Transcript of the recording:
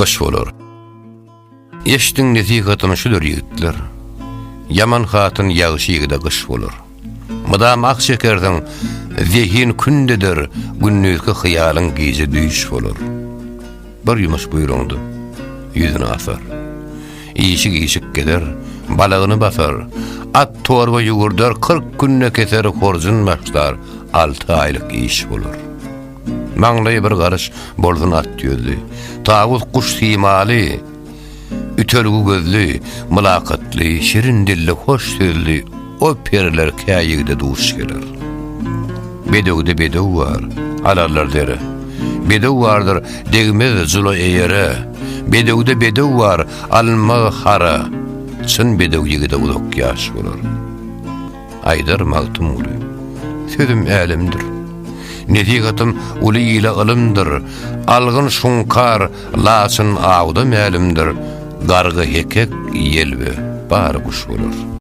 gyş bolar. Eşdiň nesihatym şudur ýigitler. Ýaman hatyn ýagşy ýigide gyş bolar. Mydam ah çekersiň, zehin künd eder, Gündizki hyýalyň gije düýş bolar. Bir ýumuş buýraňda, ýüzüni asar. Işik-işik gezer, balagyny basar. At torba ýüwürdär, 40 günde keser, Horjun başlar, alty aýlyk iş bolar. Maňlaýy bir garyş bolsun at ýüzli, Tawus guş simaly, ütelgi gözli, Mylakatly, şirin dilli, hoş sözli O periler kä ýigide duş geler. Bedewde bedew bar, alarlar dere. Bedew bardyr, degmez jula eýere. Bedewde bedew bar, alynmaz hara. Çyn bedew ýigide uzak ýaş bolar. Aýdar Magtymguly, Sözüm älemdir. Nesihatym uly ile ylymdyr. Algyn şuňkar, laçyn awda mälimdir. Garga hekek, ýelbe, bary guş bolar.